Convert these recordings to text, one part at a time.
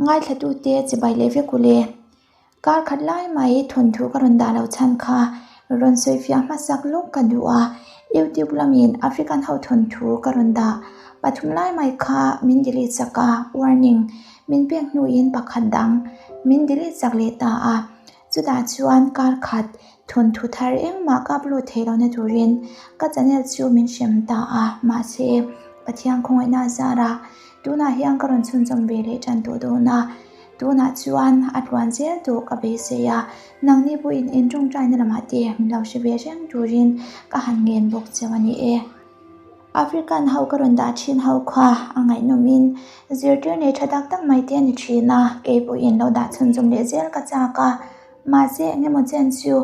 Ngaithlatute chibai leh vek u le. Kar khat lai mai thawnthu ka rawn dah loh chhan kha rawn sawifiah hmasak lawk ka duh a, YouTube lamin African ho thawnthu ka rawn dah pathum lai mai kha min delete sak a, warning min pek hnuin pakhat dang min delete sak leh ta a, chutah chuan kar khat thawnthu thar engmah ka upload theih lohna turin ka channel chu min hrem ta a, mahse Pathian khawngaihna a zar a, tunah hian ka rawn chhunzawm ve leh tan tawh dawn a. Tunah chuan a tluan zel tawh ka beisei a, nangni pawhin in tawngtaina lamah te min lo hre ve reng turin ka han ngen bawk cheu a ni e. African ho ka rawn dah thin ho kha a ngaihnawmin zirtir nei tha tak tak mai te a ni thin a, kei pawhin lo dah chhunzawm leh zel ka chak a, mahse eng emaw chen chu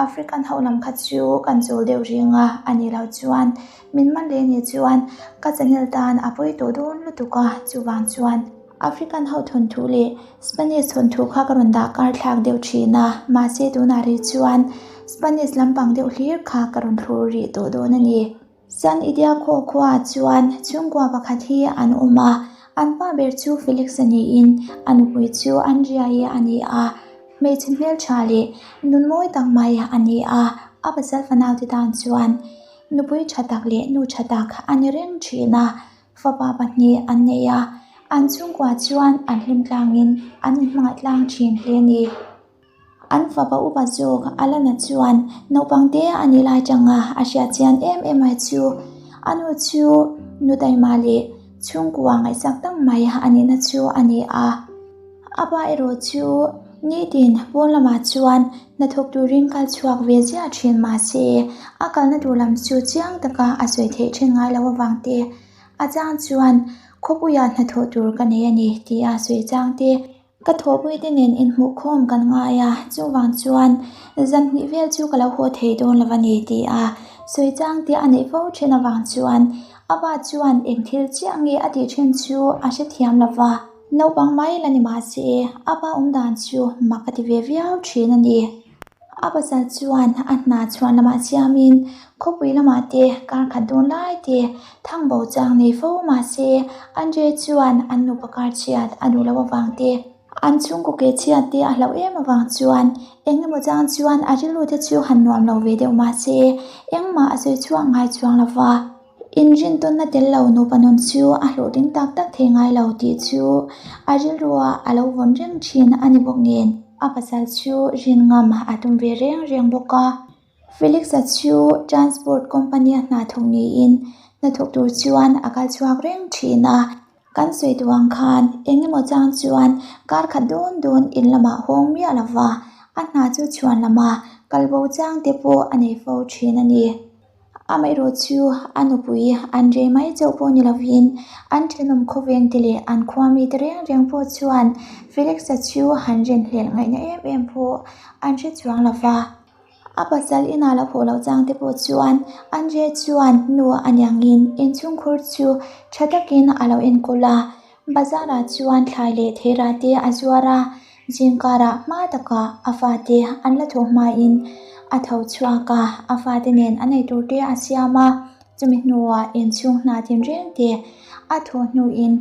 African ho lam kha chu kan chawl deuh ring a, a nih loh chuan min man leh nih chuan ka channel tan a pawi tawh dawn lutuk a, chuvang chuan. African ho thawnthu leh Spanish thawnthu kha ka rawn dah kar thlak deuh thin a, mahse tunah rih chuan Spanish lampang deuh hlir kha ka rawn thlur rih tawh dawn a ni. San Idiaco khuaah chuan chhungkua pakhat hi an awm a, an pa ber chu Felix a niin a nupui chu Andrea-i a ni a, hmeichhe hmeltha leh nun mawi tak mai a ni a, a pasal fanaute tan chuan nupui tha tak leh nu tha tak a ni reng thin a. Fapa pahnih an nei a, an chhungkua chuan an hlim tlangin an inhmangaih tlang thin hle a ni. An fapa upa zawk Alana chuan naupang te a nih lai tanga a hriat chian em em mai chu a nu chu nu taima leh chhungkua ngaihsak tak mai a nihna chu a ni a. A pa erawh chu nitin pawn lamah chuan hnathawk turin kal chhuak ve ziah thin mahse a kalna tur lam chu chiang taka a sawi theih thin ngai loh avang te a chang chuan khawpuiah hnathawh tur ka nei a ni tih a sawi chang te ka thawhpui te nen inhmuh khawm kan ngai a chuvang chuan zan hnih vel chu ka lo haw thei dawn lo a ni tih a sawi chang te a neih fo thin avang chuan a pa chuan eng thil chiah nge a tih thin chu a hrethiam lo va. Naupang mai la ni mahse a pa awm dan chu mak a ti ve viau thin a ni. A pasal chuan a hna chhuan lamah siamin khawpui lamah te kar khat dawn lai te thang bo chang nei fo mahse Andre chuan an nupa kar chhiat a duh loh avang te, an chhungkaw ke chhiat te a hlauh em avang chuan eng emaw chang chuan a rilru te chu han nuam lo ve deuh mahse engmah a sawi chhuak ngai chuang lo va. Inrintawnna tel lo nupa nun chu a hlawhtling tak tak thei ngai lo tih chu a rilrua a lo vawn reng thin a ni bawk nen a pasal chu rin ngam a tum ve reng reng bawk a. Felix-a chu transport company-a hna thawk niin hnathawk tur chuan a kal chhuak reng thin a. Kan sawi duh ang khan eng emaw chang chuan kar khat dawn dawn in lamah hawng miah lo va, a hna chu chhuan lama kalbo chang te pawh a nei fo thin a ni. Amaherawh chu a nupui an rei mai chauh pawh ni lovin an thenawm khawveng te leh an khua mite reng reng pawh chuan Felix-a chu han ren hlelh ngaihna em em pawh an hre chuang lo va. A pasal inah lo haw loh chang te pawh chuan Andre chuan nu a niangin inchhungkhur chu tha takin a lo enkawl a, bazar-ah chuan thlai leh theirah te a zuar a. Zingkarah hma takah a fate an la tho hmain a tho chhuak a, a fate nen a nei tur te a siam a, chumi hnuah inchhung hna tinreng te a thawh hnuin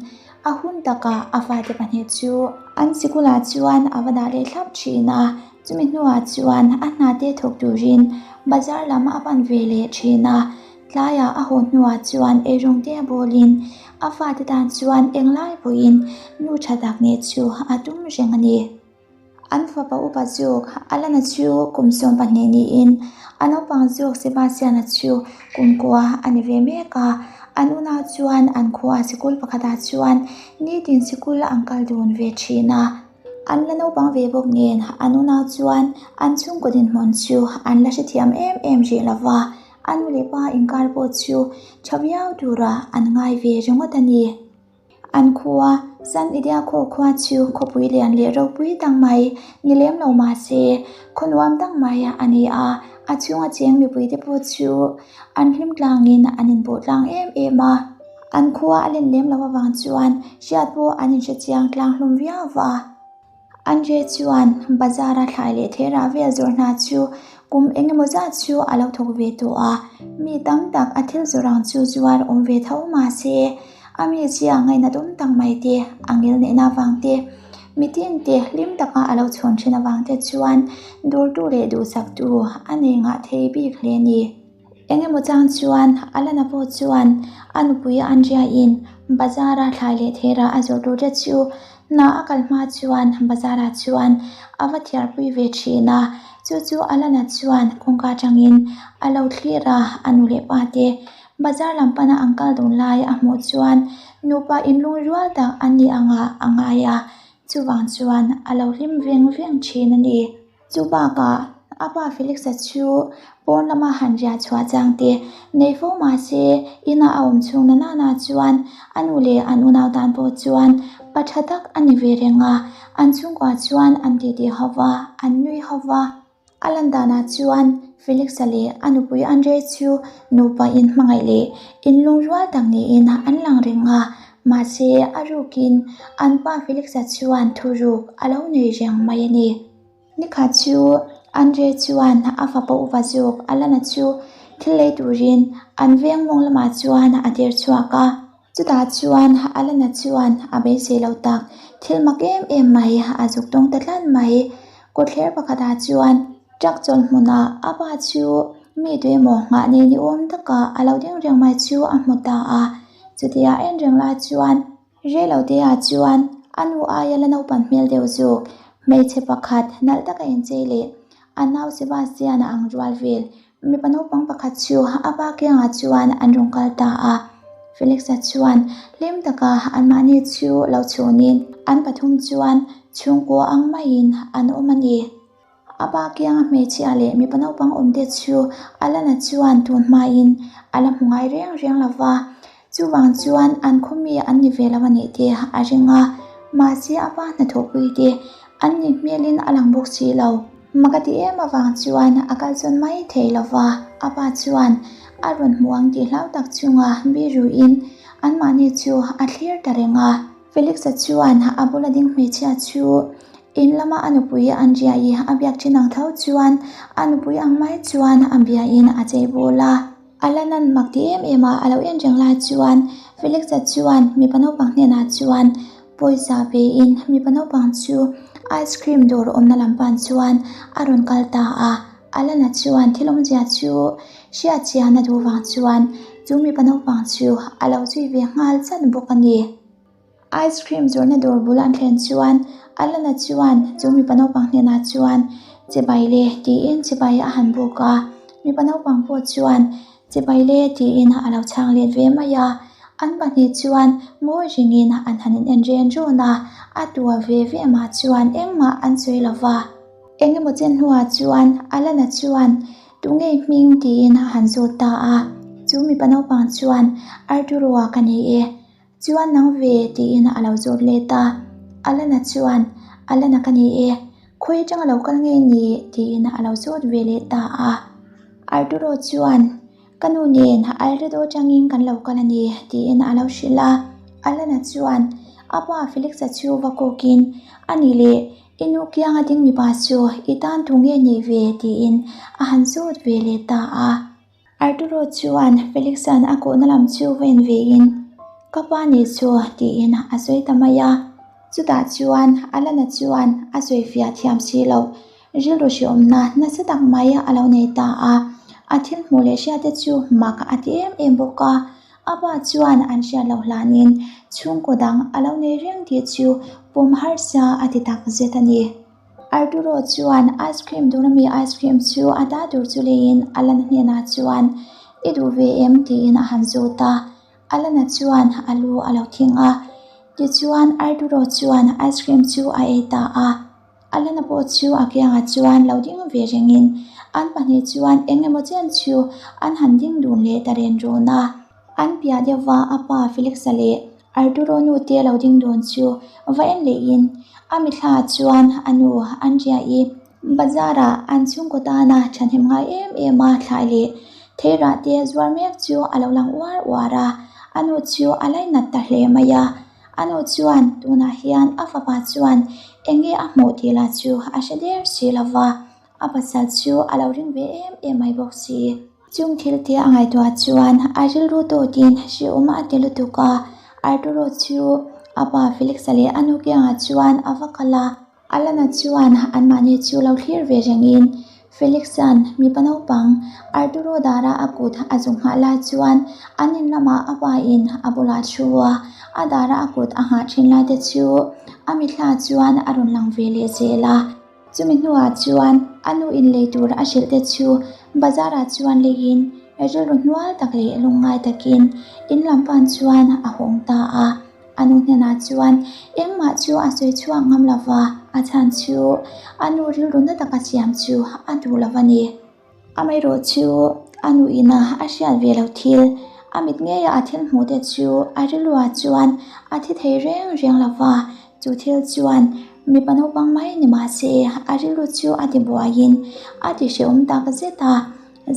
a hun takah a fate pahnih chu an sikulah chuan a va dah leh thlap thin a, chumi hnuah chuan a hna te thawk turin bazar lam a pan ve leh thin a. Tlaiah a haw hnuah chuan eirawng te a bawlin a fate tan chuan englai pawhin nu tha tak nih chu a tum reng a ni. An fapa upa zawk Alana chu kum 12 niin a naupang zawk Sebastian-a chu kum kua a ni ve mek a. An unau chuan an khua sikul pakhatah chuan nitin sikul an kal dun ve thin a. An la naupang ve bawk nen an unau chuan an chhungkaw dinhmun chu an la hrethiam em em rih lo va. A nu leh pa inkar pawh chu tha viau tura an ngai ve ringawt a ni. An khua, San Idiaco khua chu khawpui lian leh ropui tak mai ni lem lo mah se, khaw nuam tak mai a ni a, a chhunga cheng mipuite pawh chu an hlim tlangin an inpawh tlang em em a. An khua a len lem loh avang chuan hriat pawh an inhre chiang tlang hlawm viau va. Andre chuan bazar-a thlai leh theirah vel zawrh hna chu kum eng emaw zat chu a lo thawk ve tawh a, mi tam tak a thil zawrh ang chu zuar awm ve tho mah se, a mizia ngaihna dawm tak mai te, a ngil neihna avang te, Mitinte hlim taka a lo chhawn thin avang te chuan dawrtu leh duhsaktu a nei ngah thei bik hle a ni. Eng emaw chang chuan Alana pawh chuan a nupui Andrea-in bazar-a thlai leh theirah a zawrh tur te chu hna a kal hma chuan bazar-ah chuan a va thiarpui ve thin a. Chu chu Alana chuan kawngka atangin a lo thlir a, a nu leh pa te bazar lam pana an kal dun lai a hmuh chuan nupa inlungrual tak an ni angah a ngai a, chuvang chuan a lo hlim veng veng thin a ni. Chu bakah a pa Felix-a chu pawn lama han riah chhuah chang te nei fo mah se ina a awm chhung na nana chuan a nu leh an unau tan pawh chuan pa tha tak a ni ve reng a, an chhungkua chuan an titi ho va, an nui ho va. A lan danah chuan Felix-a leh a nupui Andrei chu nupa inhmangaih leh inlungrual tak niin an lang reng a, mahse a rukin an pa Felix-a chuan thuruk a lo nei reng mai a ni. Nikhat chu Andrei chuan a fapa upa zawk Alana chu thil lei turin an veng mawng lamah chuan a tir chhuak a. Chutah chuan Alana chuan a beisei lo tak, thil mak em em mai a zuk tawng ta tlat mai. Kawtthler pakhatah chuan truck chawlh hmunah a pa chu mi tuemaw nghah nei ni awm taka a lo ding reng mai chu a hmu ta a. Chutia a en reng lai chuan Reiloteah chuan a nu aia la naupan hmel deuh zawk hmeichhe pakhat nalh taka inchei leh a nau Sebastian-a ang rual vel Mipa naupang pakhat chu a pa kiangah chuan an rawn kal ta a, Felix-a chuan hlim taka anmahni chu lo chhunin an pathum chuan chhungkua ang maiin an awm a ni. A pa kianga hmeichhia leh mipa naupang awmte chu Alana chuan tun hmain a la hmu ngai reng reng lo va, chuvang chuan an khaw mi an ni ve lo a nih te a ring a, mahse a pa hnathawhpui te an nih hmelin a lang bawk si lo. Mak a ti em avang chuan a kal chawn mai thei lo va, a pa chuan a rawn hmu ang tih hlau tak chunga biruin anmahni chu a thlir ta reng a. Felix-a chuan a bula ding hmeichhia chu in lama a nupui Andrea-i a biak thin ang tho chuan a nupui ang mai chuan a biain a chei bul a. A la nan mak ti em em a, a lo en reng lai chuan Felix-a chuan mipa naupang hnenah chuan pawisa pein mipa naupang chu ice cream dawr awmna lam pan chuan a rawn kal ta a. Alana chuan thil awmzia chu hriat chian a duh vang chuan chu mipa naupang chu a lo zui ve nghal chat bawk a ni. Ice cream zawrhna dawr bul an thlen chuan Alana chuan chu mipa naupang hnenah chuan Chibai le tiin chibai a han buk a, mipa naupang pawh chuan Chibai le tiin a lo chhang let ve mai a, an pahnih chuan ngawi ringin an han in en ren run a, a tua ve ve mah chuan engmah an sawi lo va. Eng emaw chen hnuah chuan Alana chuan Tunge hming tiin a han zawt ta a, chu mipa naupang chuan Arturo-a ka ni e. Chuan nang ve tiin a lo zawt let a, Alana chuan, Alana ka ni e, khawi atanga lo kal nge ni? tiin a lo zawt ve leh ta a. Arturo chuan, Ka nu nen Alredo atangin kan lo kal a ni, tiin a lo hrilh a. Alana chuan, A pa Felix-a chu va kawkin, A ni leh, i nu kianga ding mipa chu i tan tu nge ni ve? tiin a han zawt ve leh ta a. Arturo chuan Felix-a'n a kohna lam chu va en vein, Ka pa nih chu, tiin a sawi ta mai a. Chutah chuan Alana chuan a sawi fiah thiam si lo, rilru hriawmna nasa tak mai a lo nei ta a. A thil hmuh leh hriatte chu mak a ti em em bawk a. A pa chuan an hriat loh hlanin chhungkaw dang a lo nei reng tih chu pawm harsa a ti tak zet a ni. Arturo chuan ice cream dawr ami ice cream chu a ta tur chu leiin Alana hnenah chuan I duh ve em? tiin a han zawt a. Alana chuan a lu a lo thing a. Tichuan Arturo chuan ice cream chu a ei ta a. Alana pawh chu a kiangah chuan lo ding ve rengin an pahnih chuan eng emaw chen chu an han ding dun leh ta ren rawn a. An piah deuhva a pa Felix-a leh Arturo nu te lo ding dawn chu va en lehin a mitthla chuan a nu Andrea-i bazar-ah an chhungkaw tana thahnem ngai em em a thlai leh theirah te zuar mek chu a lo lang uar uar a, a nu chu a lainat ta hle mai a. A nu chuan tunah hian a fapa chuan eng nge a hmuh tih lah chu a hre der si lo va, a pasal chu a lo ring ve em em mai bawk si. Chung thil te a ngaihtuah chuan a rilru tawtin hrehawm a ti lutuk a, Arturo chu A pa Felix-a leh a nu kiangah chuan a va kal a. Alana chuan anmahni chu lo thlir ve rengin Felix-a'n mipa naupang Arturo dara a kut a zuk nghah lai chuan an in lamah a pain a bulah thu a, a dara a kut a nghah thin lai te chu a mithla chuan a rawn lang ve leh zel a. Chumi hnuah chuan a nu in lei tur a hrilh te chu bazar ah chuan leiin rilru hnual tak leh lungngai takin in lam pan chuan a hawng ta a. A nu hnenah chuan engmah chu a sawi chhuak ngam lo va, a chhan chu a nu rilru na taka siam chu a duh lo a ni. Amaherawh chu a nu ina a hriat ve loh thil, a mit ngeia a thil hmuh te chu a rilruah chuan a thi thei reng reng lo va, chu thil chuan mipa naupang mai ni mah se a rilru chu a ti buaiin a ti hrehawm tak zet a.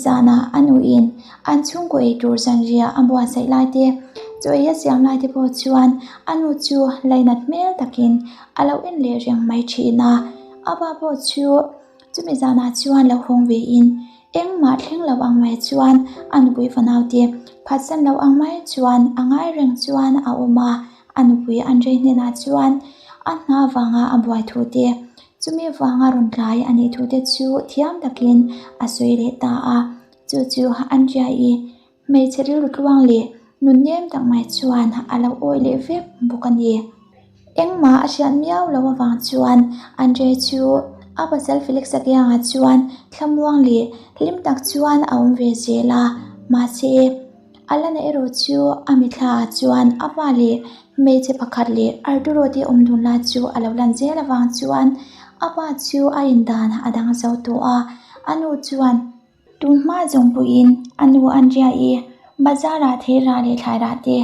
Zanah a nuin an chhungkaw ei tur zanriah a buatsaih lai te, chaw ei a siam lai te pawh chuan a nu chu lainat hmel takin a lo en leh reng mai thin a, a pa pawh chu Chumi zanah chuan lo hawng vein engmah thleng lo ang mai chuan a nupui fanaute phatsan lo ang mai chuan a ngai reng chuan a awm a, a nupui Andrei hnenah chuan a hna vanga a buai thu te, chumi vanga rawn tlai a nih thu te chu thiam takin a sawi leh ta a, chu chu Andrea-i hmeichhe rilru tluang leh nun nem tak mai chuan a lo awih leh vek bawk a ni. Engmah a hriat miau loh avang chuan Andre chu a pasal Felix-a kiangah chuan thlamuang leh hlim tak chuan a awm ve zel a, mahse Alana erawh chu a mithlaah chuan a pa leh hmeichhe pakhat leh Arturo te awm dun lai chu a lo lan zel avang chuan a pa chu a indan a dang zo tawh a, a nu chuan Tun hma zawng pawhin a nu Andrea-i bazar-ah theirah leh thlairah te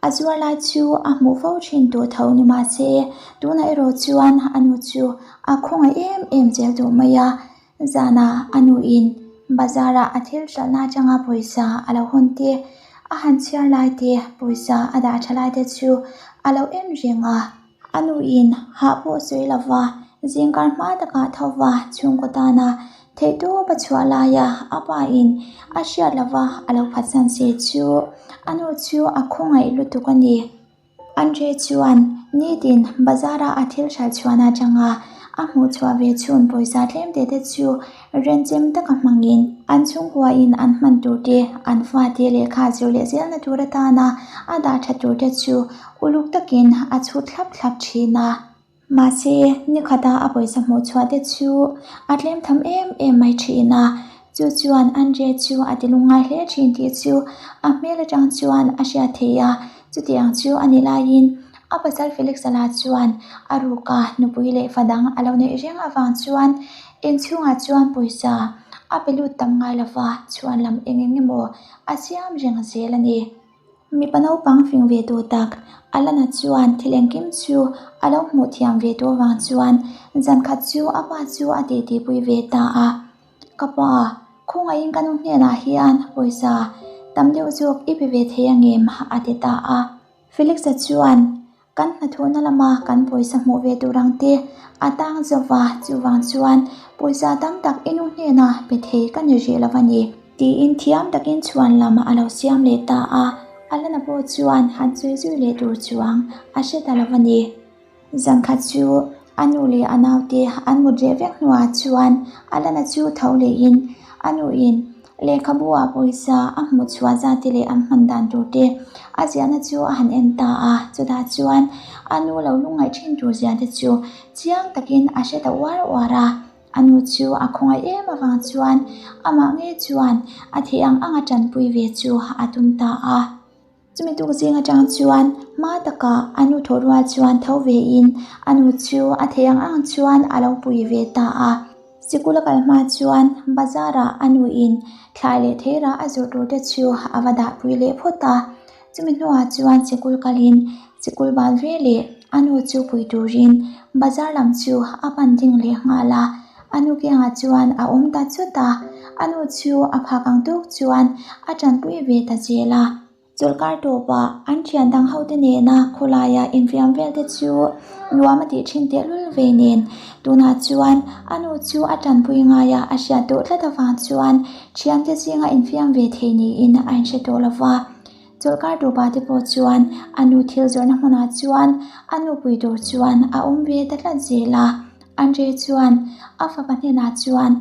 a zuar lai chu a hmuh fo thin tawh tho ni mah se, tunah erawh chuan a nu chu a khawngaih em em zel tawh mai a. Zanah a nuin bazar-ah a thil hralhna atanga pawisa a lo hawn te, a han chhiar lai te, pawisa a dah tha lai te chu a lo en reng a. A nuin hah pawh sawi lova zingkar hma takah tho va chhungkaw tana theihtawp a chhuah laia a pain a hriat lova a lo phatsan se chu a nu chu a khawngaih lutuk a ni. Andre chuan nitin bazar-a a thil hralh chhuahna atanga a hmuh chhuah ve chhun pawisa tlem te te chu renchem taka hmangin an chhungkuain an hman tur te, an fate lehkha zir leh zelna tur atana a dah tha tur te chu Uluk takin a chhut thlap thlap thin a, mahse ni khata a pawisa hmuh chhuah te chu a tlem tham em em mai thin a, chu chuan Andre chu a ti lungngai hle thin tih chu a hmel atang chuan a hriat theih a, chutiang chu a ni laiin a pasal Felix-a lah chuan a ruka nupui leh fa dang a lo neih reng avang chuan inchhungah chuan pawisa a pe lut tam ngai lova chhuan lam eng eng emaw a siam reng zel a ni. Mipa naupang fing ve tawh tak, Alana chuan thil engkim chu a lo hmuh thiam ve tawh avang chuan zan khat chu a pa chu a titipui ve ta a. Ka pa, khawngaihin ka nu hnenah hian pawisa tam deuh zawk i pe ve thei angem? a ti ta a. Felix-a chuan Kan hnathawhna lama kan pawisa hmuh ve tur ang te a tang zo va, chuvang chuan pawisa tam tak i nu hnena pe thei ka ni rih lo a ni, tiin thiam takin chhuan lam a lo siam leh ta a, Alana pawh chuan han sawi zui leh tur chuang a hre ta lo a ni. Zankhat chu a nu leh a naute an mut reh vek hnuah chuan Alana chu tho lehin a nuin Lehkhabu ah pawisa a hmuh chhuah zat te leh an hman dan tur te a ziahna chu a han en ta a, chutah chuan a nu lo lungngaih thin tur zia te chu chiang takin a hre ta uar uar a, a nu chu a khawngaih em avang chuan amah ngei chuan a theih ang anga tanpui ve chu a tum ta a. Chumi tuk zing atang chuan hma takah a nu thaw rual chuan tho vein a nu chu a theih ang ang chuan a lo pui ve ta a. Sikul a kal hma chuan bazar ah a nuin thlai leh theirah a zawrh tur te chu a va dah pui leh phawt a. Chumi hnuah chuan sikul kalin sikul ban ve leh a nu chu pui turin bazar lam chu a pan ding leh nghal a. A nu kiangah chuan a awm ta chut a, a nu chu a phak ang tawk chuan a tanpui ve ta zel a. Chawlhkar tawpah an thian dang hote nena khawlaia infiam vel te chu nuam a tih thin tehlul ve nen tunah chuan a nu chu a tanpui ngai a, a hriat tawh tlat avang chuan thiante zinga infiam ve thei niin a inhre tawh lo va. Chawlhkar tupa te pawh chuan a nu thil zawrhna hmunah chuan a nupui tur chuan a awm ve ta tlat zel a. Andre chuan a fapa hnenah chuan,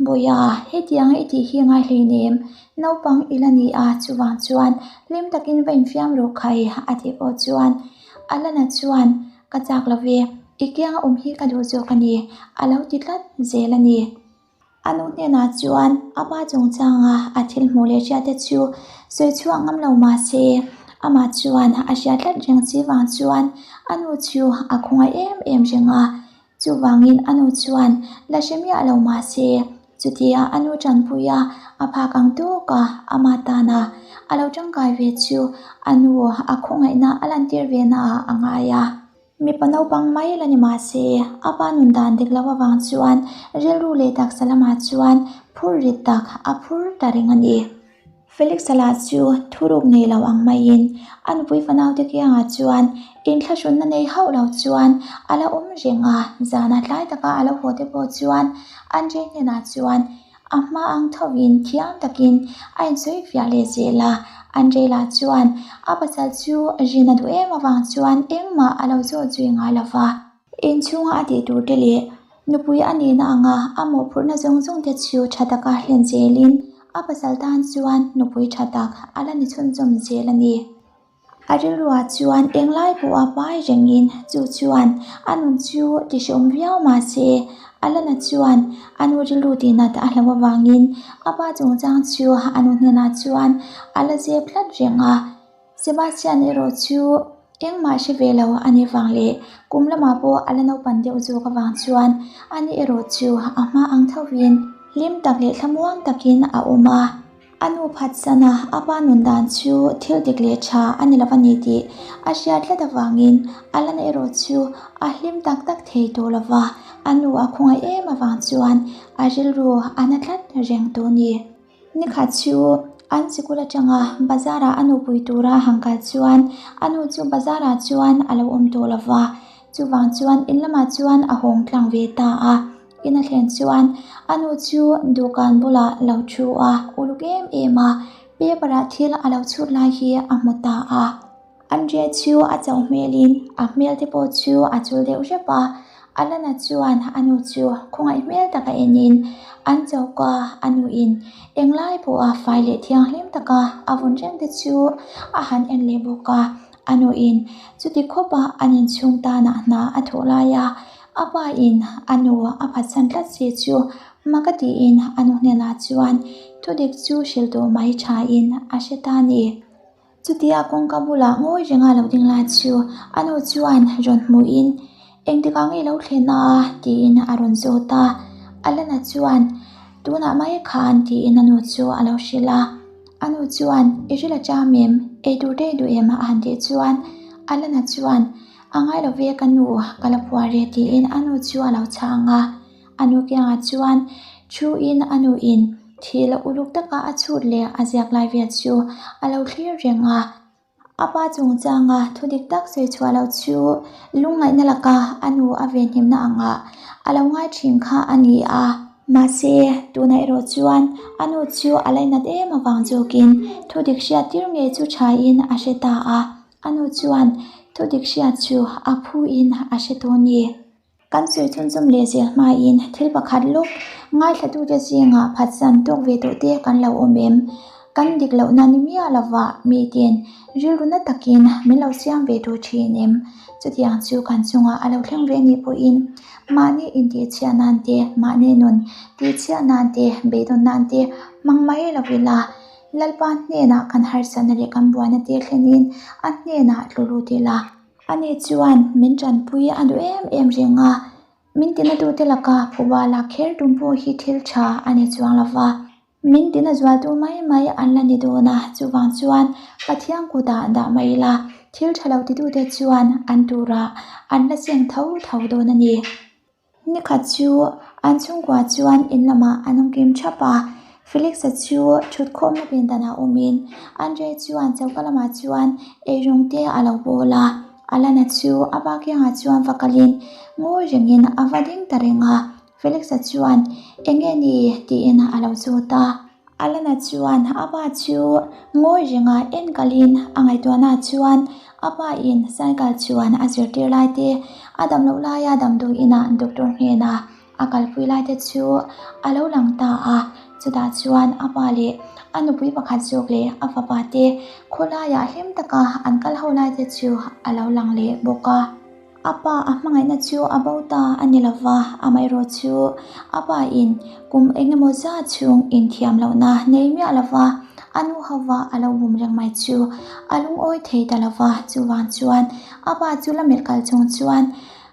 Bawiha, hetianga i tih hi ngai hleinem, naupang i la ni a, chuvang chuan hlim takin va infiam rawh khai a tih pawh chuan Alana chuan, Ka chak lo ve, i kianga awm hi ka duh zawk a ni, a lo ti tlat zel a ni. A nu hnenah chuan a pa chungchanga a thil hmuh leh hriat te chu sawi chhuak ngam lo mah se, amah chuan a hriat tlat reng si vang chuan a nu chu a khawngaih em em reng a. Chuvangin a nu chuan la hre miah lo mah se, chutia a nu tanpuia a phak ang tawk a amah tana a lo tangkai ve chu a nu a khawngaihna a lantir ve naah a ngai a. Mipa naupang mai la ni mah se, a pa nun dan dik loh avang chuan rilru leh taksa lamah chuan phur rit tak a phur ta reng a ni. Felix-a lah chu thuruk nei lo ang maiin a nupui fanaute kiangah chuan inthlahrunna nei hauh lo chuan a la awm reng a, zana tlai taka a lo haw te pawh chuan Andrei hnenah chuan A hma ang thovin thiam takin a insawi fiah leh zel a, Andrei lah chuan a pasal chu rin a duh em avang chuan engmah a lo zawt zui ngai lo va. Inchhunga a tih tur te leh nupui a nihna anga a mawhphurhna zawng zawng te chu tha taka hlen zelin a pasal tan chuan nupui tha tak a la ni chhunzawm zel a ni. A rilruah chuan englai pawh a pai rengin chu chuan a nun chu ti hreawm viau mah se, Alana chuan a nu rilru tihnat a hlauh avangin a pa chungchang chu a nu hnenah chuan a la zep tlat reng a. Sebastian erawh chu engmah hre ve lo a nih vang leh kum lamah pawh a la naupan deuh zawk avang chuan ani erawh chu a hma ang thovin hlim tak leh thlamuang takin a awm a. A nu phatsana a pa nun dan chu thil dik leh tha a ni lo a ni tih a hriat tlat avangin Alana erawh chu a hlim tak tak thei tawh lo va, a nu a khawngaih em avang chuan a rilru a na tlat reng tawh a ni. Nikhat chu an sikul atanga bazar-ah a nupui tura han kal chuan a nu chu bazar-ah chuan a lo awm tawh lo va, chuvang chuan in lamah chuan a hawng tlang ve ta a. In a thlen chuan a nu chu dawhkan bulah lo thu a, uluk em em a, paper ah thil a lo chhut lai hi a hmu ta a. Andrea chu a chauh hmelin a hmel te pawh chu a chul deuh hrep a, Alana chuan a nu chu khawngaih hmel taka enin an choka a nuin englai pawha fai leh thianghlim taka a vun reng te chu a han en leh bawk a. A nuin chuti khawpa an inchhung tanah hna a thawh lai a, A pa in a nu a phatsan tlat si chu hma ka tiin a nu hnenah chuan thudik chu hrilh tawh mai tha in a hre ta ni. Chutia kawngka bulah ngawi renga lo ding lai chu a nu chuan rawn hmuhin engtikah nge lo thlen a tiin a rawn zawt a. Alana chuan tunah mai khan tiin a nu chu a lo hrilh a. A nu chuan i hril a cham em? Eitur te i duh em? a han tih chuan Alana chuan A ngai lo ve ka nu, ka la phuar e tiin a nu chu a lo chhang a. A nu kiangah chuan thu in a nu in thil uluk taka a chhut leh a ziak lai vel chu a lo thlir reng a. A pa chungchanga thu dik tak sawi chhuah loh chu lungngaihna laka a nu a venhimna angah a lo ngai thin kha a ni a. Mahse, tunah erawh chuan a nu chu a lainat em avang zawkin thu dik hriat tir ngei chu thain a hre ta a. A nu chuan thudik hriat chu a phuin a hre tawh ni. Kan sawi chhunzawm leh zel hmain thil pakhat lawk ngaithlatute zingah phatsan tawk ve tawh te kan lo awm em? Kan dik lohna ni miah lovah miten rilru na takin min lo siam ve tawh thin em? Chutiang chu kan chungah a lo thleng ve anih pawhin mahni intihchhiah nan te, mahni nun tihchhiah nan te, beidawn nan te hmang mai lo ila. Lalpa hnenah kan harsatna leh kan buaina te thlenin a hnenah tlu lut ila. Ani chuan min tanpui a duh em em reng a, min tinatute laka phuba lak kher tum pawh hi thil tha a ni chuang lo va, min tina zualtu mai mai an la ni dawn a, chuvang chuan Pathian kutah dah mai ila, thil tha lo titute chuan an turah an la seng tho tho dawn a ni. Nikhat chu an chhungkua chuan in lamah an awm kim thap a, Felix-a chu thutkhawmna pindanah awmin Andre chuan choka lamah chuan eirawng te a lo bawl a, Alana chu a pa kiangah chuan va kalin ngawi rengin a va ding ta reng a, Felix-a chuan eng nge ni tiin a lo zawt a. Alana chuan a pa chu ngawi renga en kalin a ngaihtuahna chuan a pa in cycle chuan a zirtir lai te, a dam loh laia damdawi inah doctor hnenah a kalpui lai te chu a lo lang ta a. Chutah chuan a pa leh a nupui pakhat zawk leh a fapa te khawlaiah hlim taka an kal ho lai te chu a lo lang leh bawk a. A pa a hmangaihna chu a bo ta a ni lova, amaherawh chu a pa in kum engemaw zat chhung inthiam lohna nei miah lova a nu hova a lo bum reng mai chu a lungawi thei ta lova, chuvang chuan a pa chu la melh kal chung chuan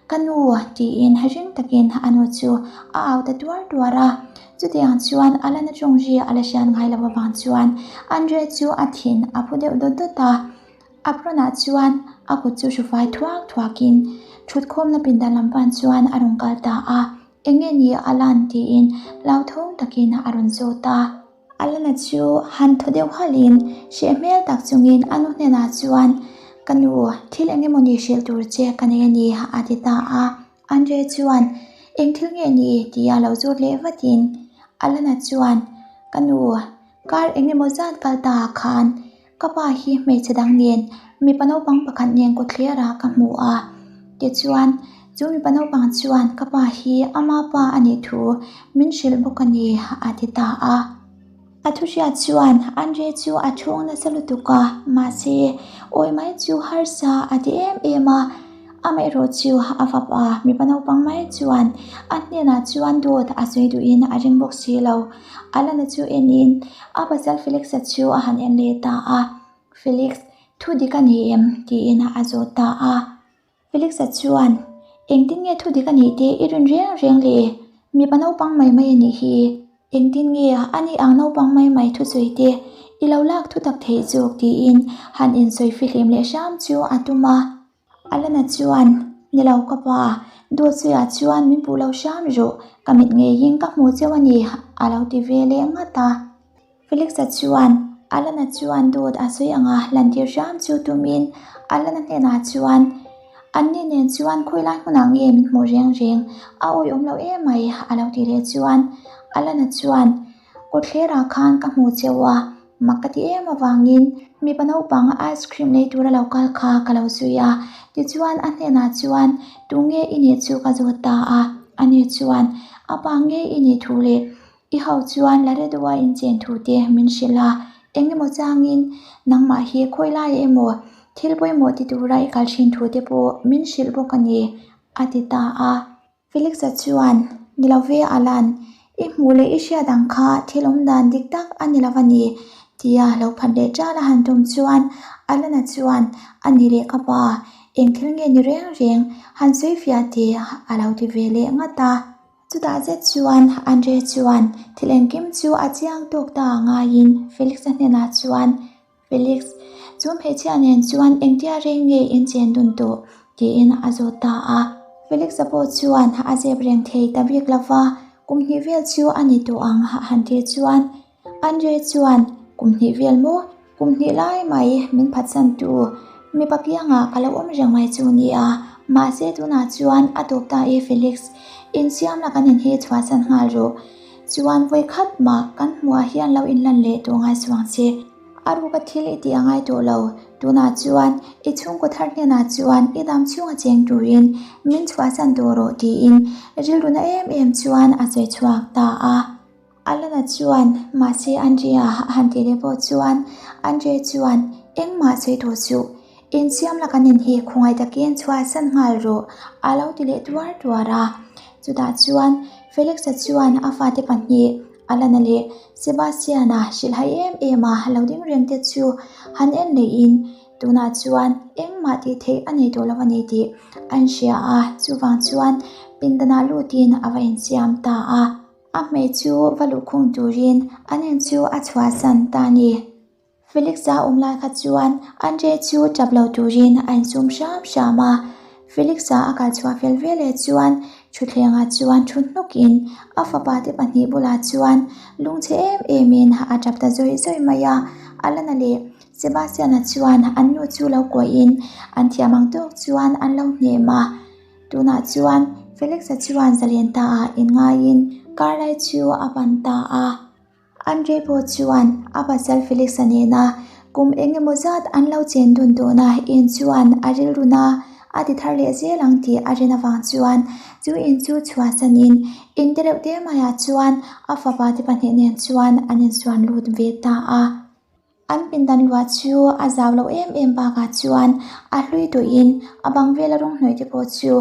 Ka nu tiin ring takin a nu chu a au ta tuar tuar a, chutiang chuan a la na tawng ri a la hriat ngai lo avang chuan Andre chu a thin a phu deuh dawt dawt a. Apron-ah chuan a kut chu hrufai thuak thuakin thutkhawmna pindan lam pan chuan a rawn kal ta a, Eng nge ni a lan? tiin hlauthawng takin a rawn zawt a. Alana chu han thaw deuh halhin hreh hmel tak chungin a nu hnenah chuan, Ka nu, thil eng emawni hrilh tur che ka nei a ni, a ti ta a. Andre chuan, Eng thil nge ni? tia lo zawt leh vatin Alana chuan, Ka nu, kar eng emaw zat kal ta ah khan Ka pa hi hmeichhe dang nen mipa naupang pakhat nen kawtthlerah ka hmu a, tichuan chu mipa naupang chuan ka pa hi ama pa a nih thu min hrilh bawk a ni a ti ta a. A thu hriat chuan Andre chu a thung nasa lutuk a, mahse awi mai chu harsa a ti em em a, amaherawh chu a fapa mipa naupang mai chuan a hnenah chuan dawt a sawi duhin a ring bawk si lo. Alana chu enin a pasal Felix-a chu a han en leh ta a, Felix, thu dik a ni em? tiin a zawt ta a. Felix-a chuan, Engtin nge thu dik a nih te i rin reng reng le? Mipa naupang mai mai a nih hi. Engtin nge a ni ang naupang mai mai thusawi te i lo lak thu tak theih zawk? tiin han insawi fihlim leh hram chu a tum a. Alana chuan, Ni lo ka pa, Dawtsuia chuan min puh lo hram rawh, ka mit ngeiin ka hmu cheu a ni, a lo ti ve leh ngat a. Felix-a chuan, Alana chuan dawt a sawi anga lantir hram chu tumin Alana hnenah chuan, Anni nen chuan khawilai hmunah nge min hmuh reng reng, a awihawm lo em mai, a lo ti leh chuan Alana chuan, Kawtthlerah khan ka hmu cheu a, mak ka ti em avangin mipa naupang ice cream lei tura lo kal kha ka lo zui a, tichuan a hnenah chuan tunge i nih chu ka zawt ta a, ani chuan a pa nge i nih thu leh i ho chuan Laredo-a inchen thu te min hrilh a, engemaw changin nangmah hi khawi laiah emaw thil pawimawh ti tura i kal thin thu te pawh min hrilh bawk a ni a ti ta a. Felix-a chuan, Ni lo ve Alan, i hmuh leh i hriat ang kha thil awm dan dik tak a ni lo a ni, tia lo phat leh ṭal a han tum chuan Alana chuan, A ni leh ka pa, eng thil nge ni reng reng, han sawi fiah teh a lo ti ve leh ngat a. Chutah zet chuan Andre chuan thil engkim chu a chiang tawk ta ngaiin Felix-a hnenah chuan, Felix, chu hmeichhia nen chuan engtia reng nge in chen dun tawh? tiin a zawt ta a. Felix-a pawh chuan a zep reng thei ta bik lo va, kum hnih vel chu a ni tawh ang a han ti chuan Andre chuan kum hnih vel maw? Kum hnih lai mai min phatsan tu mipa kiangah ka lo awm reng mai chu nia, mahse tunah chuan a tawp ta e Felix, insiam la kan inhi chhuahsan nghal rawh. Chuan vawi khat mah kan hmuhah hian lo inlan leh tawh ngai suang che. A ruka thil i tih a ngai tawh lo. Tunah chuan i chhungkaw thar hnenah chuan i dam chhunga cheng turin min chhuahsan tawh rawh tiin rilru na em em chuan a sawi chhuak ta a. Alana chuan mahse Andrea a han tih leh pawh chuan Andre chuan engmah sawi tawh suh. Insiam la kan in hi khawngaih takin chhuahsan nghal rawh a lo ti leh tuar tuar a. Chutah chuan Felix-a chuan a fate pahnih Alana leh Sebastian-a hrilhhai em em a lo ding reng te chu han en leihin tunah chuan engmah tih theih a nei tawh lo a ni tih an hria a, chuvang chuan pindanah lutin a va insiam ta a. A hmei chu va luhkhung turin an in chu a chhuahsan ta a ni. Felix-a awm lai kha chuan Andre chu tap lo turin a insum hram hram a. Felix-a a kal chhuah fel veleh chuan thutthlengah chuan thu hnukin a fapa te pahnih bulah chuan lungchhe em emin a tap ta zawih zawih mai a. Alana leh Sebastian-a chuan an nu chu lo kuahin an thiam ang tawk chuan an lo hnem a. Tunah chuan Felix-a chuan zalen ta ah inngaiin car lai chu a pan ta a. Andrei pawh chuan a pasal Felix-a nena kum eng emaw zat an lo chen dun tawhna in chuan a rilruna a ti thar leh zel ang tih a rin avang chuan chu in chu chhuahsanin in te reuh te maiah chuan a fapa te pahnih nen chuan an insuan lut ve ta a. An pindan luah chu a zau loh em em bakah chuan a hlui tawhin a bang vela rawng hnawih te pawh chu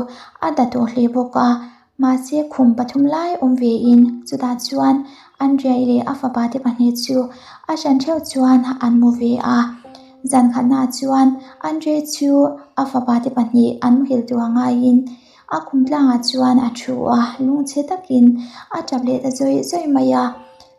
a da tawh hle bawk a, mahse khum pathum lai awm vein chutah chuan Andrea-i leh a fapa te pahnih chu a hran theuh chuan an mu ve a. Zan khatnaah chuan Andrea chu a fapa te pahnih an muhil tur a ngaiin a khum tlangah chuan a thu a, lungchhe takin a tap leh ta zawih zawih mai a.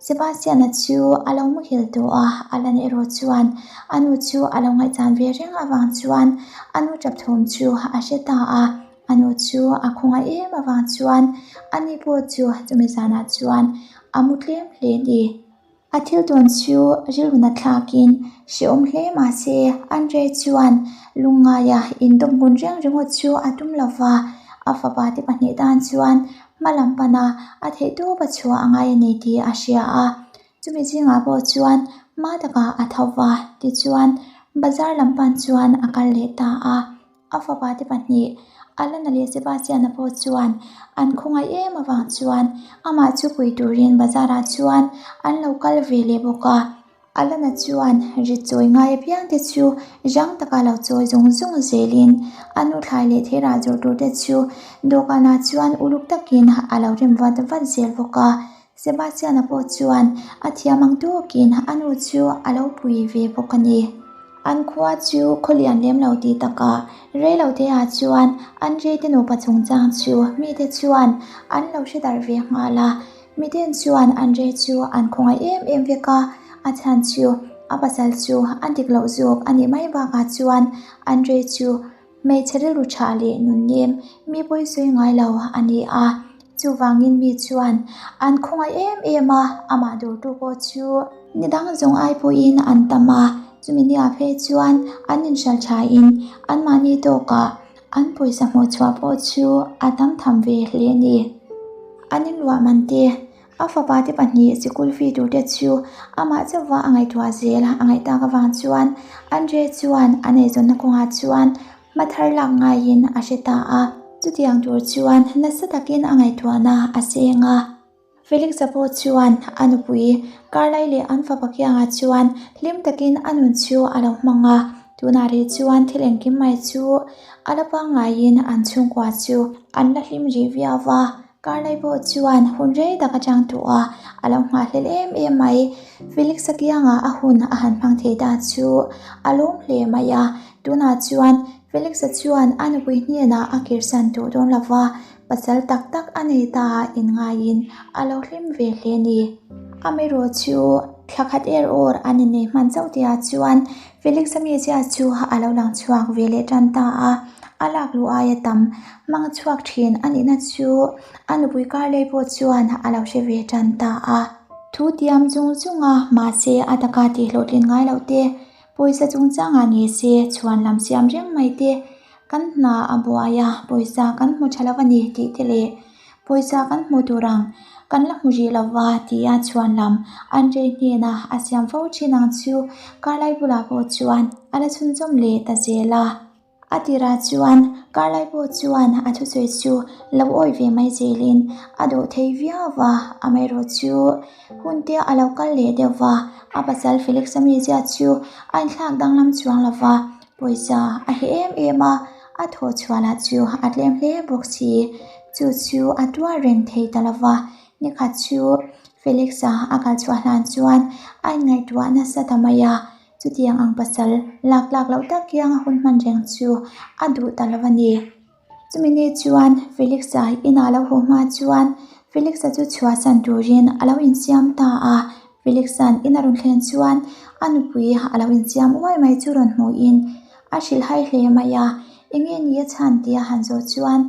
Sebastian-a chu a lo muhil tawh a, a lan erawh chuan a nu chu a lo ngaihchan ve reng avang chuan a nu tap thawm chu a hre ta a, a nu chu a khawngaih em avang chuan ani pawh chu chumi zanah chuan a mu tlem hle a ni. A thil tawn chu rilru na thlakin hrehawm hle mah se Andre chuan lungngaia indawm ngun reng ringawt chu a tum lo va, a fapa te pahnih tan chuan hma lam pana a theih tawp a chhuah a ngai a ni tih a hria a. Chumi zingah pawh chuan hma takah a tho va, tichuan bazar lam pan chuan a kal leh ta a. A fapa te pahnih Alana leh Sebastian-a pawh chuan an khawngaih em avang chuan amah chu pui turin bazar-ah chuan an lo kal ve leh bawk a. Alana chuan ri chawi ngai apiang te chu rang taka lo chawi zung zung zelin a nu thlai leh theirah zawrh tur te chu dawhkanah chuan uluk takin a lo rem vat vat zel bawk a. Sebastian-a pawh chuan a thiam ang tawkin a nu chu a lo pui ve bawk a ni. An khua chu khaw lian lem lo tih takah rei lo te ah chuan Andrei te nupa chungchang chu mite chuan an lo hre darh ve nghal a. Miten chuan Andrei chu an khawngaih em em vek a, a chhan chu a pasal chu a dik loh zawk a nih mai bakah chuan Andrei chu Hmeichhe rilru tha leh nunnem mi pawi sawi ngai lo a ni a, chuvangin mi chuan an khawngaih em em a, amah dawrtu pawh chu ni dang zawng ai pawhin an tam a, chumi nia phei chuan an inhral thain anmahni tawkah an pawisa hmuh chhuah pawh chu a tam tham ve hle a ni. An inluah man te A fapa te pahnih sikul fee tur te chu amah chauhva a ngaihtuah zel a ngaih tak avang chuan Andre chuan a neizawnna kawngah chuan hma thar lak ngaiin a hre ta a. Chutiang tur chuan nasa takin a ngaihtuahna a seng a. Felix-a pawh chuan a nupui Carlai leh an fapa kiangah chuan hlim takin a nun chu a lo hmang a. Tunah rih chuan thil engkim mai chu a la pangngaiin an chhungkua chu an la hlim rih viau va. Carlai pawh chuan hun rei tak atang tawh a, a lo nghahhlel em em mai. Felix-a kiangah a hun a han hmang thei ta chu a lawm hle mai a. Tunah chuan Felix-a chuan a nupui hnenah a kirsan tawh dawn lo va, pasal tak tak a nei ta inngaiin a lo hlim ve hle a ni. Amaherawh chu thla khat er awr an innei hman chauh tihah chuan Felix-a mizia chu a lo lang chhuak ve leh tan ta a, a lak luh aia tam hmang chhuak thin a nihna chu a nupui Carley pawh chuan a lo hre ve tan ta a. Thu tiam zung zung a, mahse a taka tih hlawhtlin ngai loh te, pawisa chungchangah ni se chhuan lam siam reng mai te, kan hna a buai a, pawisa kan hmu tha lo a ni tih te leh Pawisa kan hmu tur ang, kan la hmu rih lo va tia chhuan lam Andrei hnena a siam fo thin ang chu Carlai bulah pawh chuan a la chhunzawm leh ta zel a. A tirah chuan Carlai pawh chuan a thusawi chu lo awih ve mai zelin a duh thei viau va, amaherawh chu hun te a lo kal leh deuh va, a pasal Felix-a mizia chu a inthlak danglam chuang lo va, pawisa a heh em em a, a thawh chhuah lah chu a tlem hle bawk si. Chu chu a tuar reng thei ta lo va, nikhat chu Felix-a a kal chhuah hlan chuan a inngaihtuah nasa ta mai a, chutiang ang pasal lak tlak loh tak kianga hun hman reng chu a duh ta lo a ni. Chumi ni chuan Felix-a inah lo haw hma chuan Felix-a chu chhuahsan turin a lo insiam ta a, Felix-a'n in a rawn thlen chuan a nupui a lo insiam uai mai chu rawn hmuhin a hrilhhai hle mai a, enge ni a chhan tih a han zawh chuan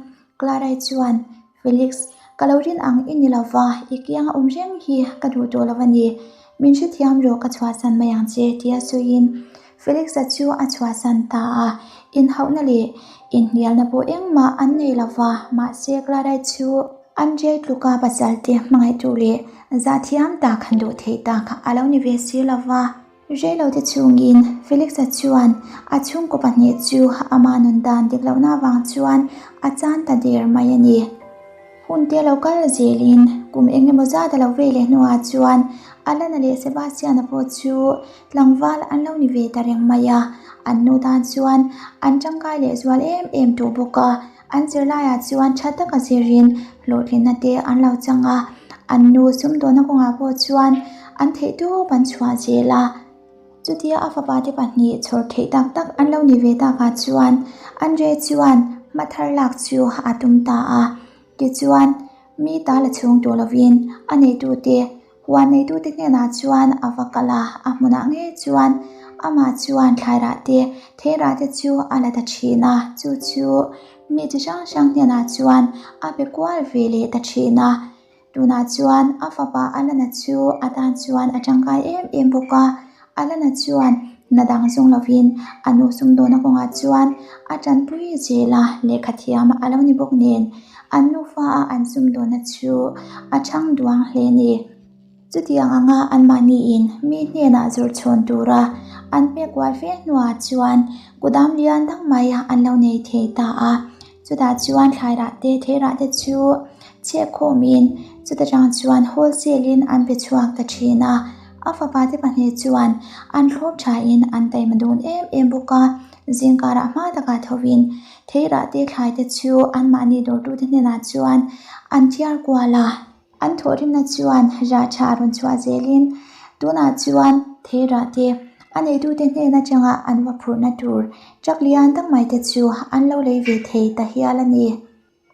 Clara-i chuan, Felix, ka lo rin ang i ni lo va, i kianga awm reng hi ka duh tawh lo a ni. Min hrethiam rawh ka chhuahsan mai ang che, tia sawiin Felix-a chu a chhuahsan ta a. Inhauhna leh inhnialna pawh engmah an nei lo va, mahse Clara-i chu. Andrei tluka pasal te hmangaihtu leh zahthiam tak duh theih tak a lo ni ve si lo va. Reilote chungin Felix-a chuan a chhungkaw pahnih chu ama nun dan dik lohna avang chuan a chan ta der mai a ni. Hun te lo kal zelin kum eng emaw zat a lo vei leh hnuah chuan Alana leh Sebastian-a pawh chu tlangval an lo ni ve ta reng mai a, an nu tan chuan an tangkai leh zual em em tawh bawk a. An zirlaiah chuan tha taka zirin hlawhtlinna te an lo chang a, an nu sumdawnna kawngah pawh chuan an theihtawp an chhuah zel a. Chutia a fapa te pahnih chhawr theih tak tak an lo ni ve takah chuan Andre chuan hma thar lak chu a tum ta a. Tichuan, mi ta la chhung tawh lovin a neitute Huan neitute hnenah chuan a va kal a, a hmunah ngei chuan amah chuan thlai rah te, thei rah te chu a la ta thin a, chu chu mi chi hrang hrang hnenah chuan a pe kual ve leh ta thin a. Tunah chuan a fapa Alana chu a tan chuan a tangkai em em bawk a, Alana chuan hna dang zawng lovin a nu sumdawna kawngah chuan a tanpui zel a, lehkha thiam a lo ni bawk nen an nufa a an sumdawna chu a chhang duang hle a ni. Chutiang anga anmahniin mi hnenah zawrh chhawn tura an pek kual fe hnuah chuan kudam lian dang mai an lo nei thei ta a, chutah chuan thlai rah te thei rah te chu chheh khawmin chuta tang chuan wholesale in an pe chhuak ta thin a. A fapa te pahnih chuan an thlawp thain an taima dun em em bawk a, zingkarah hma takah thovin theirah te thlai te chu anmahni dawrtute hnenah chuan an thiar kual a. An thawhrimna chuan rah tha a rawn chhuah zelin tunah chuan theirah te a neitute hnen atanga an va phurhna tur truck lian tak mai te chu an lo lei ve thei ta hial a ni.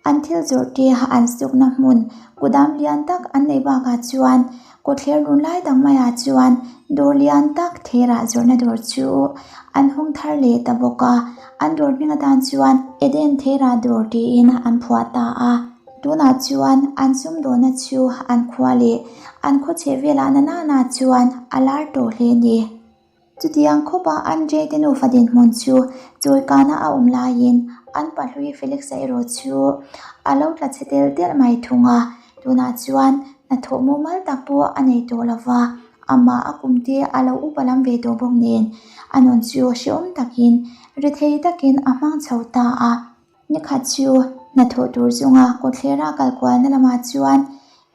An thil zawrh te an sukna hmun kudam lian tak an neih bakah chuan kawtthler run lai tak maiah chuan dawr lian tak theirah zawrhna dawr chu an hawng thar leh ta bawk a, an dawr hming atan chuan Eden Theirah Dawr tiin an phuah ta a. Tunah chuan an sumdawhna chu an khua leh an khaw chheh velah na nana chuan a lar tawh hle a ni. Chutiang khawpa Andrei te nufa dinhmun chu chawikana a awm laiin an pahlui Felix-a erawh chu a lo tla chhe tel telh mai thung a, tunah chuan hnathawh mumal tak pawh a nei tawh lo va, amah a kum te a lo upa lam ve tawh bawk nen a nun chu hrehawm takin rethei takin a hmang chho ta a. Nikhat chu hnathawh tur chunga kawthlera kal kualna lamah chuan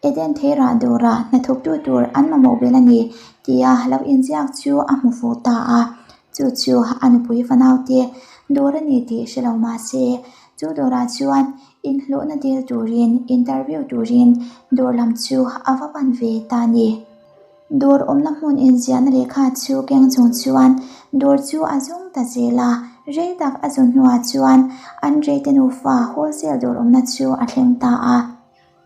Eden Theirah dawrah hnathawktu tur an mamawh belh a ni tia lo inziak chu a hmu fuh ta a. Chu chu a nupui fanaute dawr a ni tih hre lo mah se, chu dawrah chuan inhlawhna dil turin interview turin dawr lam chu a va pan ve ta a ni. Dawr awmna hmun inziahna lehkha chu keng chung chuan dawr chu a zung ta zel a, rei tak a zun hnuah chuan Andrei te nufa wholesale dawr awmna chu a thleng ta a.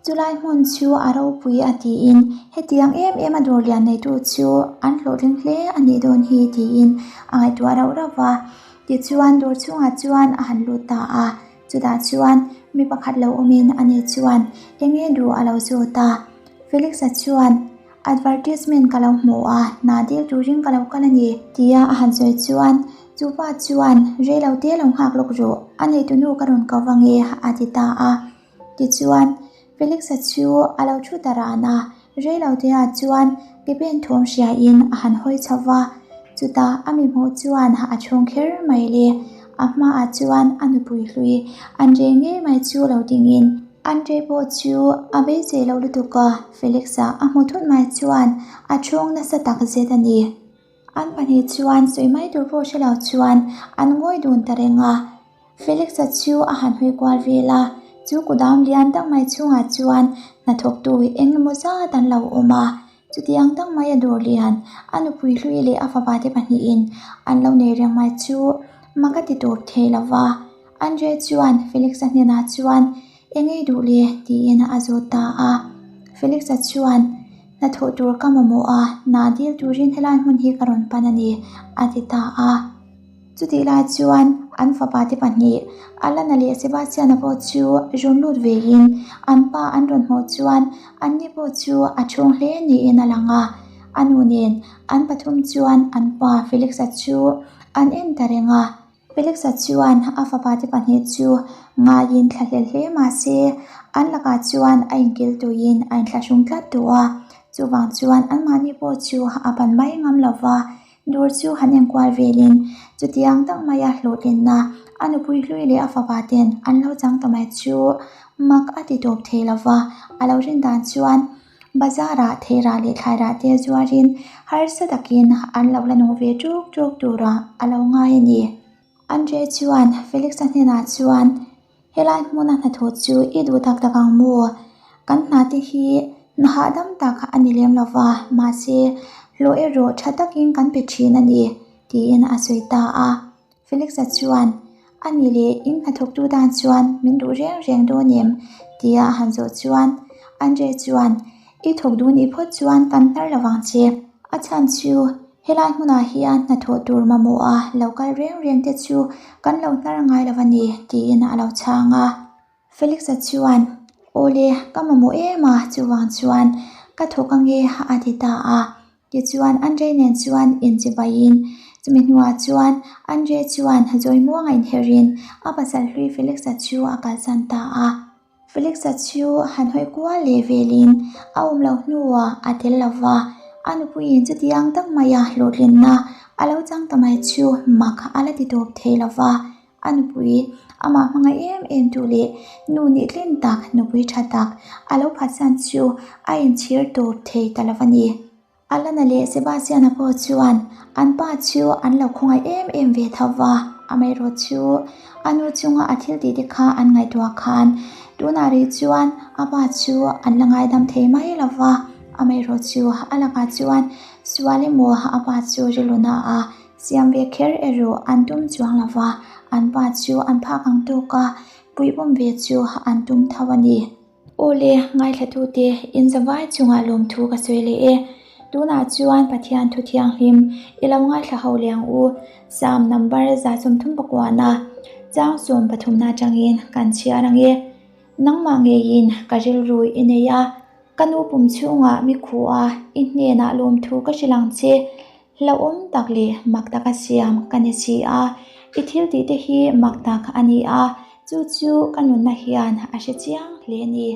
Chulai hmun chu a ropui a tiin hetiang em em a dawr lian neitu chu an hlawhtling hle a nih dawn hi tiin a ngaihtuah rauh rauh va. Tichuan dawr chhungah chuan a han lut ta a, chutah chuan mi pakhat lo awmin ani chuan eng nge duh a lo zawt a. Felix-a chuan, Advertisement ka lo hmu a, hna dil turin ka lo kal a ni, tia a han sawi chuan chu pa chuan, Rei lo te lo nghak lawk rawh, a neitunu ka rawn ko vang e, a ti ta a. Tichuan, Felix-a chu a lo thu ta ran a, rei lo teah chuan ke pen thawm hriain a han hawi chho va, chutah a mi hmuh chuan a chhung kher mai le. A hmaah chuan a nupui hlui Andrei ngei mai chu lo dingin, Andrei pawh chu a beisei lo lutuk a, Felix-a a hmu thut mai chuan a chhung nasa tak zet a ni. An pahnih chuan sawi mai tur pawh hre lo chuan an ngawi dun ta reng a. Felix-a chu a han hawi kual vel a, chu kudam lian tak mai chhungah chuan hnathawktu eng emaw zat an lo awm a. Chutiang tak mai a dawr lian, a nupui hlui leh a fapa te pahnihin an lo nei reng mai chu mak a ti tawp thei lo va. Andre chuan Felix-a hnenah chuan, Eng ei duh le? tiin a zawt ta a. Felix-a chuan, Hnathawh tur ka mamawh a, hna dil turin helai hmun hi ka rawn pan a ni, a ti ta a. Chutih lai chuan an fapa te pahnih, Alana leh Sebastian-a pawh chu rawn lut vein an pa an rawn hmuh chuan anni pawh chu a chhung hle niin a lang a. A nu nen an pathum chuan an pa Felix-a chu an en ta reng a. Felix-a chuan a fapate pahnih chu ngaiin thlahlel hle mah se, an lakah chuan a inkil tuiin a inthlahrung tlat tawh a. Chuvang chuan anmahni pawh chu a pan mai ngam lo va, dawr chu han enkual velin chutiang tak maia hlawhtlinna a nupui hlui leh a fapa ten an lo chang ta mai chu mak a ti tawp thei lo va, a lo rin dan chuan bazarah theirah leh thlairah te zuarin harsa takin an lo la nung ve ṭuk ṭuk turah a lo ngai a ni. Andre chuan Felix-a hnenah chuan, Helai hmuna hnathawh chu i duh tak tak ang maw? Kan hna te hi hna hahdam tak a ni lem lo va, mahse hlawh erawh tha takin kan pe thin a ni, tiin a sawi ta a. Felix-a chuan, A nih leh in hnathawktu tan chuan min duh reng reng dawn em? tia a han zawh chuan Andre chuan, I thawk duh nih phawt chuan kan hnar lo vang che. A chhan chu Helai hmunah hian hnathawh tur mamawh a lo kal reng reng te chu kan lo hnar ngai lo a ni, tiin a lo chhang a. Felix-a chuan, Awle, ka mamawh em a, chuvang chuan ka thawk ange a ti ta a. Tichuan Andrei nen chuan inchibaiin, chumi hnuah chuan Andrei chuan zawi muanga inherhin a pasal hlui Felix-a chu a kalsan ta a. Felix-a chu han hawi kual leh velin a awm loh hnuah a tel lo va, a nupuiin chutiang tak maia hlawhtlinna a lo chang ta mai chu mak a la ti tawp thei lo va. A nupui amah hmangaih em em tu leh nu nih tlin tak nupui tha tak a lo phatsan chu a inchhir tawp thei ta lo va ni. Alana leh Sebastian-a pawh chuan an pa chu an lo khawngaih em em ve tho va, amaherawh chu a nu chunga a thil tih te kha an ngaihtuah khan tunah rih chuan a pa chu an la ngaidam thei mai lo va, amaherawh chu a lakah chuan sual emaw a pa chu riluna a siam ve kher erawh an tum chuang lo va, an pa chu an phak ang tawk a puihbawm ve chu an tum tho a ni. Aw le, ngaithlatute, in zavai chungah lawmthu ka sawi leh e. Tunah chuan Pathian thu thianghlim i lo ngaithla ho leh ang u. Psalm number 139 chang 13 atangin kan chhiar ang e. Nangmah ngeiin ka rilru i nei a, ka nu pum chhungah mi khuh a, i hnenah lawmthu ka hrilh ang che. Hlauhawm tak leh mak taka siam ka ni si a, i thil tih te hi mak tak a ni a, chu chu ka nunna hian a hre chiang hle a ni.